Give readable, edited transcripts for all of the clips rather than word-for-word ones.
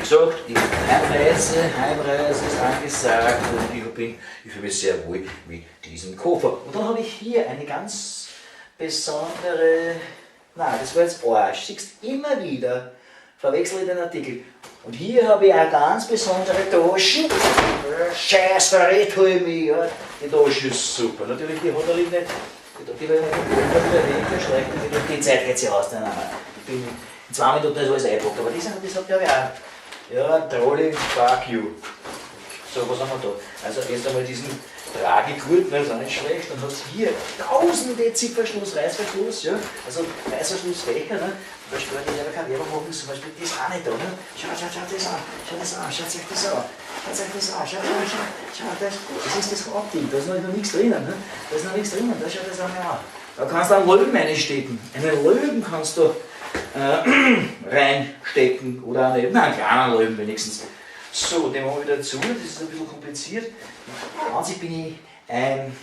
gesagt, ich Heimreise ist angesagt und ich fühle mich sehr wohl mit diesem Koffer. Und dann habe ich hier eine ganz besondere, na, das war jetzt Arsch, siehst immer wieder, verwechsel ich den Artikel. Und hier habe ich eine ganz besondere Tasche. Scheiß, verrät ich mich, ja. Die Tasche ist super. Natürlich, die hat er nicht, die hat nicht, schlecht, die Zeit geht sich aus. Nein, nein, nein. Ich bin in 2 Minuten ist alles eingepackt. Aber das hat glaube ich auch. Ja, Trolley, fuck you. So, was haben wir da? Also erst einmal diesen Tragegurt, ne, ist auch nicht schlecht. Dann hat es hier tausende Zipverschluss, Reißverschluss, ja. Also Reißverschlussfächer, ne. Zum Beispiel, wenn ich selber keine Werbung machen, zum Beispiel das auch nicht da, ne. Schau, schau, schau das an, schau das an, schaut euch das an. Schaut euch das an, schau, schau, schau, schau, das ist das Hauptding, da ist noch nichts drinnen, ne. Da ist noch nichts drinnen, da schaut das einmal an. Da kannst du einen Löwen reinstecken. Einen Löwen kannst du reinstecken oder auch nicht. Nein, einen kleinen Löwen wenigstens. So, den machen wir wieder zu, das ist ein bisschen kompliziert. An sich bin ich ein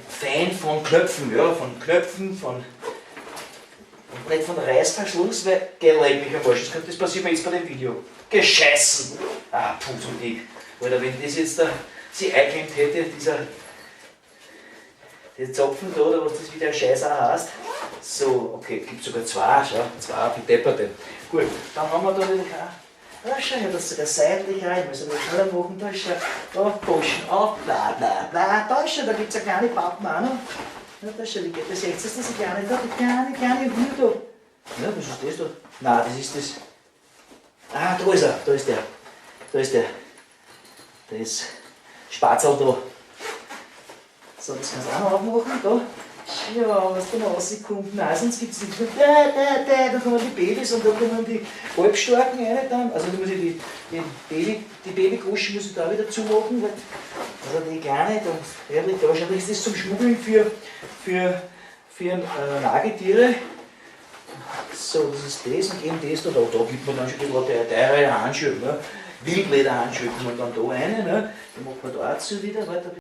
Fan von Knöpfen, ja, von Knöpfen, von, und nicht von Reißverschluss, weil, geh, leck mich am Arsch, das passiert mir jetzt bei dem Video. Gescheißen! Ah, puh, so dick. Alter, wenn das jetzt da sich eingeklemmt hätte, dieser der Zapfen da, oder was das wieder Scheiß auch heißt. So, okay, gibt sogar zwei, schau, zwei bedepperte. Gut, dann haben wir da natürlich auch, ah, schau her, das sogar seitlich rein, müssen wir schneller machen, da ist ja, da, Taschen auf, bla bla bla, da ist schon, da gibt es eine kleine Pappen auch noch. Ja, da ist schon, wie geht das jetzt? Das ist eine kleine, da, die kleine, kleine Hülle da. Ja, was ist das da? Nein, das ist das. Ah, da ist er, da ist der. Da ist der. Da ist Spatzel da. So, das kannst du auch noch aufmachen, da. Ja, was da noch rauskommt. Nein, sonst gibt es nichts mehr. Da kommen die Babys und da kommen die Halbstarken rein dann. Also da muss ich die Babygroschen muss ich da wieder zumachen. Weil, also die kleine, da, herrlich, da wahrscheinlich ist das zum Schmuggeln für Nagetiere. So, das ist das und eben das da. Da gibt man dann schon ein bisschen teure Handschuhe, ne? Wildlederhandschuhe kommen dann da rein, ne? Die macht man da auch zu wieder. Weiter.